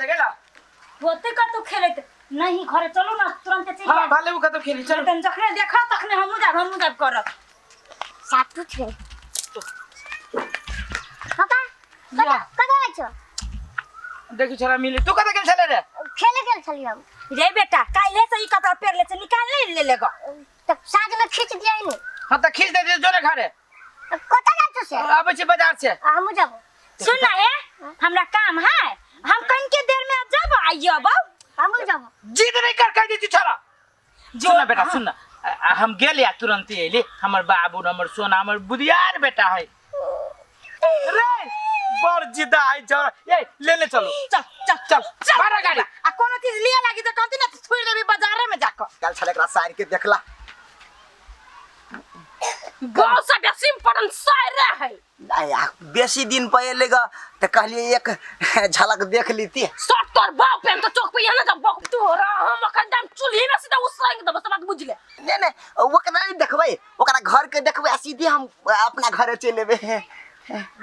गेला होते कतौ खेलैत नहीं घरे चलू ना तुरंत चलि हाँ जायब। भले उ कतौ खेली चल तहन जखने देखब तखने हमहूँ जायब हमहूँ जायब करब सातु छै पापा या। कतऽ कतऽ जाइ छौ देखी छोरा मिली तू कतऽ गेल छले रे खेले गेल छलियै हम रे बेटा काल्हे से ई कपड़ा पहिर ले छै निकाल नहीं ले लेगा तऽ साँझमे खींच दियै ने हाँ तऽ खींच दे दे जोरे घरे कतऽ जाइ छौ से आबै छी बाजार से हमहूँ जाबो सुन ना हे हमरा काम है हम कन के देर में जब आइयो बाबू हमहूँ जाबो जिद नहीं कर कह दी छोरा सुन ना बेटा सुन ना हम गेल या तुरंत अयली हमर बाबू हमर सोना हमर बुधियार बेटा है रे बड़ जिद्दा है छोरा ए ले ले चलो चल चल चल चल मारा गाड़ी आ कोनो चीज लिया लागी तो कहती ना छोड़ देबी बाजारे में जाकर काल छल एकरा सार के देखला गाँव से बेसी पड़न सारे है नहीं, आ, बेसी दिन पर एले ग तऽ कहलिए एक झलक देख लीती सट तोर बाप पे तो चौक पे यहाँ ना जब बक तोरा हम अखन दाम चूल्ही में सीधा उसरांग देबो सब बात बुझ ले नहीं नहीं ओकरा नहीं देखबै ओकरा घर के देखबै आ सीधे हम अपना घरे चलि एबै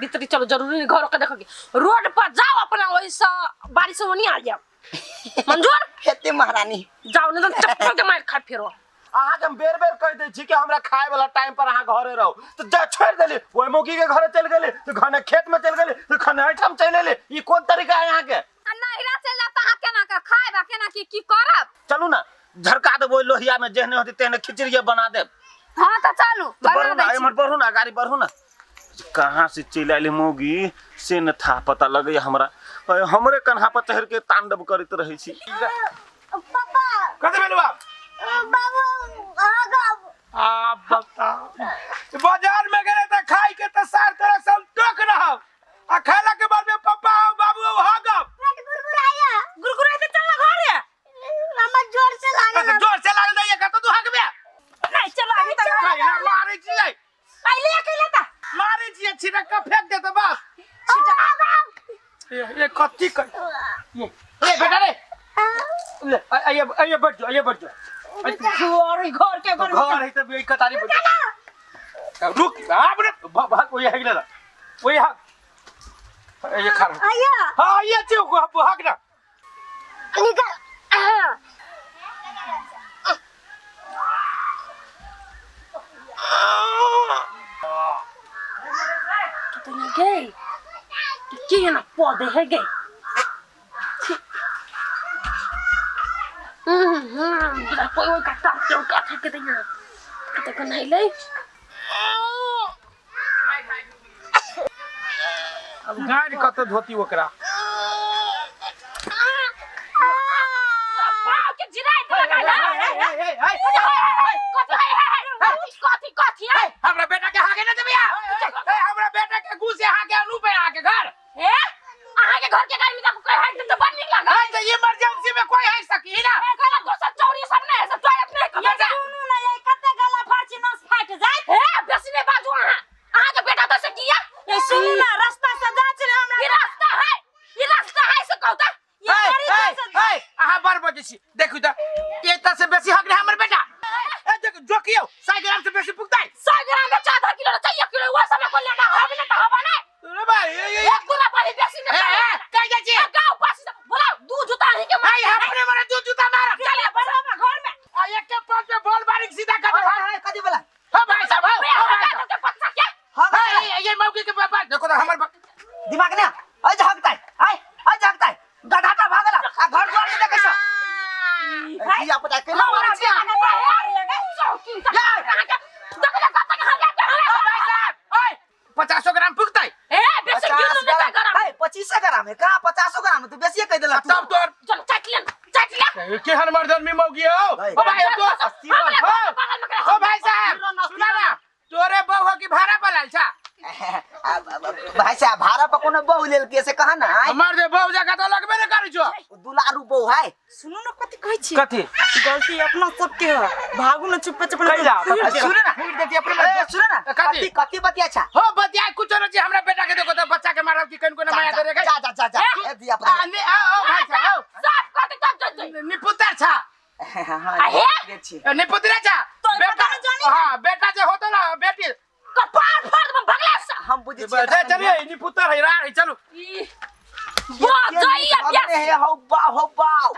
भीतरी चलो जरूरी नहीं घर के देखोगे रोड पर जाओ अपना वैसा बारिश होनी आ जाओ मंजूर हेते महारानी जाओ नहीं तो चप्पल के मार खा फिरो अहाँके हम बेर बेर कहि दै छी कि हमरा खाए वाला टाइम पर अहाँ घरे रहू तऽ जा छोड़ि देली ओहि मौगी के घरे चलि गेली तऽ घने खेत में चलि गेली तऽ घने एहिठाम चलि एली ई कोन तरीका है अहाँके आ नहिरा चलि जायब तऽ अहाँ केना कऽ खायब आ केना की की करब चलू ना झरका देब ओहि लोहिया में जेहने होतै तेहने खिचड़िए बना देब हँ तऽ चलू तऽ बना बढ़ू ना दै छी एम्हर बढ़ू ना गाड़ी बढ़ू ना कहाँ से चलि आयली मौगी से न था पता लगैया हमरा अय, हमरे कन्हा पर चढ़ि के तांडव करैत रहै छी पापा कथी भेल बाप बाबू आगा आ बताओ बाजार में गेले त खाई के त सार तरह सब टोक रहब आ खाला के बाद में पापा आओ बाबू आओ हागब पेट गुरगुराया गुरगुराई से चल ना घरे हमर जोर से लागल तो जोर से लागल दैया कत तू हागबे नहीं चलो अभी तक कहिला मारै छियै पहले अकेले ता मारै छियै छिटक के फेंक दे त बस ये ये कथी कर ये ए बेटा रे ले आइए आइए बैठ जाओ आइए बैठ जाओ और घर के घर घर है तब यही कतारी बैठ जाओ। रुक आप रे भाग वही हग ले वही हग ये खा रहा आया हाँ ये चीज को हग ना निकल तो ना गई की ना पौधे है गई हम्म कोई कोई काटा क्यों काटा के दैया कते को नहीं ले अब गाड़ी कत धोती ओकरा बाप के जिराय दे लगा ला कथी है कथी कथी है हमरा बेटा के हागे ना देबिया ए हमरा बेटा के घूसे हागे अनूप है आके घर ए अहाँ के घर के गर्मी तक कोई है तो बड़ निक लगा ए तो इमरजेंसी में कोई है सकी ना कहला दोसर चौरी सब नहीं है सब टॉयलेट नहीं ये खबर जा सुनू ना ये कते गला फाड़ची नस फाट जाए ए बेसी नहीं बाजू अहाँ अहाँ के बेटा तो से किया ये सुनू ना रास्ता से जा चले हमरा ये रास्ता है ये रास्ता है से कहता ये गाड़ी से ए अहाँ बड़ बजै छी देखू त एता से बेसी हक नहीं हमर बेटा ए देख जोकियो 100 ग्राम से बेसी पुगतै 100 ग्राम में आधा किलो चाहिए किलो वो सब को लेना हम ना हवा नहीं रे भाई ए ए एक दूरा पर ही बेसी नहीं ए कह जाइ छी गाँव पास से बोला दू जूता ही के ए अपने मरे दू जूता मार चले बराबर घर में आ एक के पांच पे बॉल बारीक सीधा कर दे हाय कथी बोला हां भाई साहब हां भाई साहब के बच्चा के हाँ ए ये मौके के बाबा देखो तो हमर दिमाग ने अइ झगतै आइ अइ झगतै गधाटा भागला आ घर द्वार नहीं देखै छ धिया पुता केना मारै छै पचासो ग्राम पुगतै पच्चीस ग्राम है कहाँ पचासो ग्राम है तू बेसिए कह देला तब तोर केहन मर्दन में मौगी हो ओ भाई तो ओ भाई साहब सुना ना तोरे बहू की भाड़ा पर लाल छा भाई साहब भाड़ा पर कोनो बहू लेल के से कहा ना हमर जे बहू जगह तो लगबे ने करै छो दुलारू बहू है सुनू ना कथी कहै छी कथी गलती अपना सबके है भागू ना चुप चुप कैला सुन ना फूट देती अपने ए, सुन ना कथी कथी कथी बतिया छा हो बतिया कुछ न छी हमरा बेटा के देखो तो बच्चा के मारल की कन को ना माया दे रे जा जा जा जा ए धिया पुता आ ने आ ओ भाई साहब निपुतर छा हां आहे? छी निपुतरे छा तो बेटा पता नहीं जानी। हां बेटा जे होतो ना बेटी हम बुझै छियै चलिए निपुतर है रार है चलू ई बजैया हे हौ बाव हौ बाव।